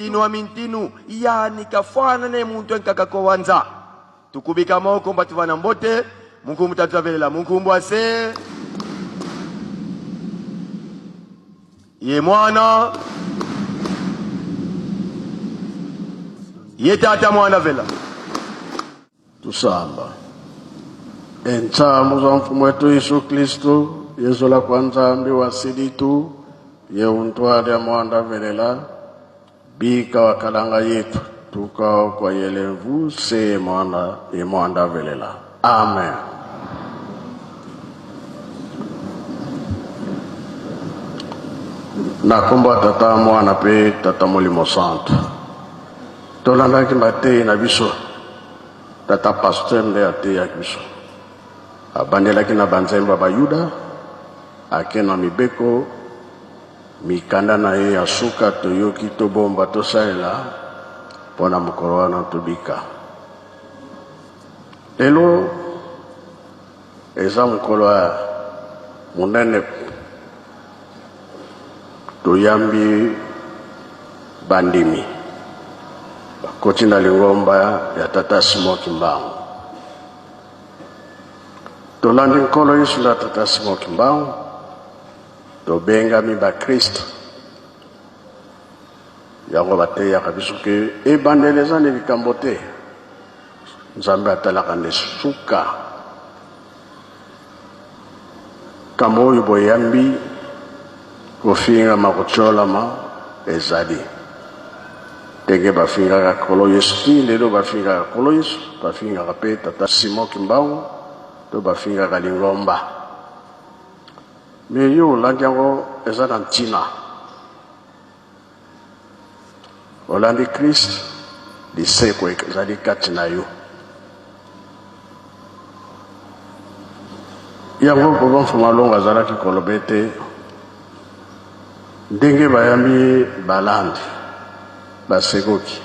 Ntinu wa mintinu yani kafwana ne muntu enkaka kowanza. Tukubika moko mbatuvana mbote munkumbu tatu avelela munkumbu ase ye mwana ye tata mwana vela. Tusamba. Entsambu za Mfumu wetu Yesu Kristu, yezola kwa Nzambi wa silitu, ye untwalya mwanda velela, bika wa kalanga yetu, tukao kwa yelemvu se mwana ye mwanda velela. Amen. Na kombo ya Tata, Mwana pe Tata Molimo Santu. Tolandaki mateyi na biso. Tata pasteur nde ateyaki biso. Abandelaki na banzembo ya Bayuda, ake na mibeko, mikanda na ye ya suka toyoki tobomba tosalela mpo na mokolo wana tobika. Lelo eza mokolo ya monene Toyambi bandimi bakoti na lingomba ya Tata Simon Kimbangu. Tolandi Nkolo Yesu na Tata Simon Kimbangu, tobengami bakristo. Yango bateyaka biso ke ebandeli eza na likambo te, Nzambe atalaka nde suka. Likambo oyo boyambi, kofingama, kotiolama ezali ndenge bafingaka Nkolo Yesu ti lelo, bafingaka Nkolo Yesu, bafingaka pe Tata Simon Kimbangu to bafingaka lingomba. Mais yo olandi yango eza na ntina. Olandi Christ, lisekwa ezali kati na yo. Yango Papa Mfuma Longo azalaki koloba ete ndenge bayambi balandi basekoki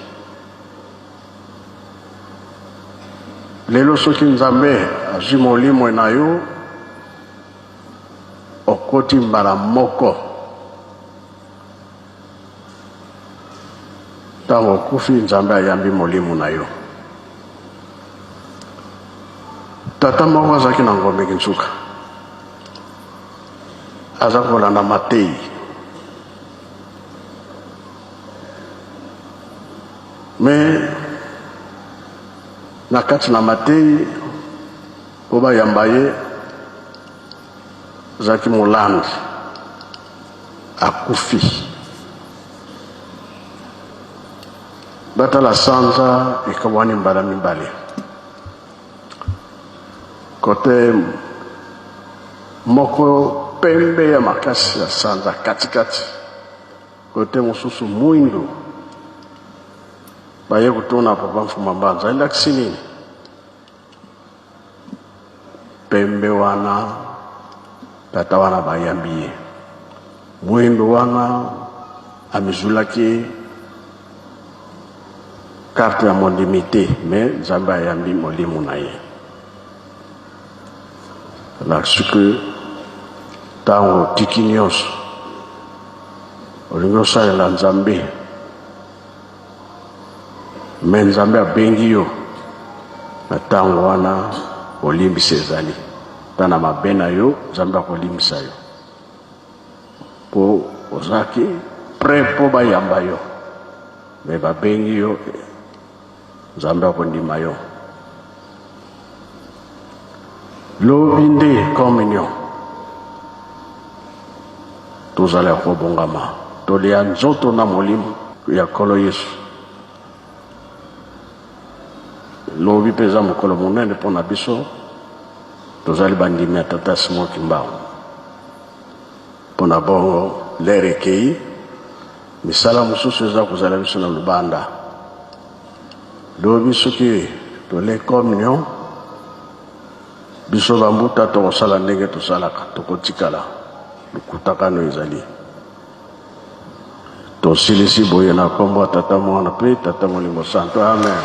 lelo, soki Nzambe azwi molimo na yo okoti mbala moko Ntango okufi, Nzambe ayambi molimo na yo. Tata moko azalaki na Ngombe Kinsuka, aza kolanda mateyi. Me na kati na mateyi mpo bayamba ye Azalaki molandi, akufi. Batala sanza ekabwani mbala mibale. Kote moko pembe ya makasi ya sanza katikati, kote mosusu mwindu. Baye kotuna Papa Mfuma Mbanza, elakisi nini? Pembe wana tata wana bayambi ye, mwindo wana amizulaki carte ya mondimi te, me Nzambe ayambi molimo na ye. Elakisi ke ntango otiki nyonso olingi osalela Nzambe, Me Nzambe abengi yo na ntango wana, bolimbisi ezali. Ata na mabe na yo, Nzambe akolimbisa yo mpo ozalaki prêt mpo bayamba yo, me babengi yo, Nzambe akondima yo. Lobi nde communion, tozala ya kobongama, tolia nzoto na molimo ya Nkolo Yesu. Lobi mpe eza mokolo monene mpo na biso, tozali bandimi ya Tata Simon Kimbangu. Mpo na bongo lere ekei, misala mosusu eza kozala biso na lubanda. Lobi soki tole communion, biso bambuta tokosala ndenge tosalaka, tokotikala lokutakano ezali. Tosilisi boye na nkombo ya Tata, Mwana mpe Tata Molimo Santo. Amen.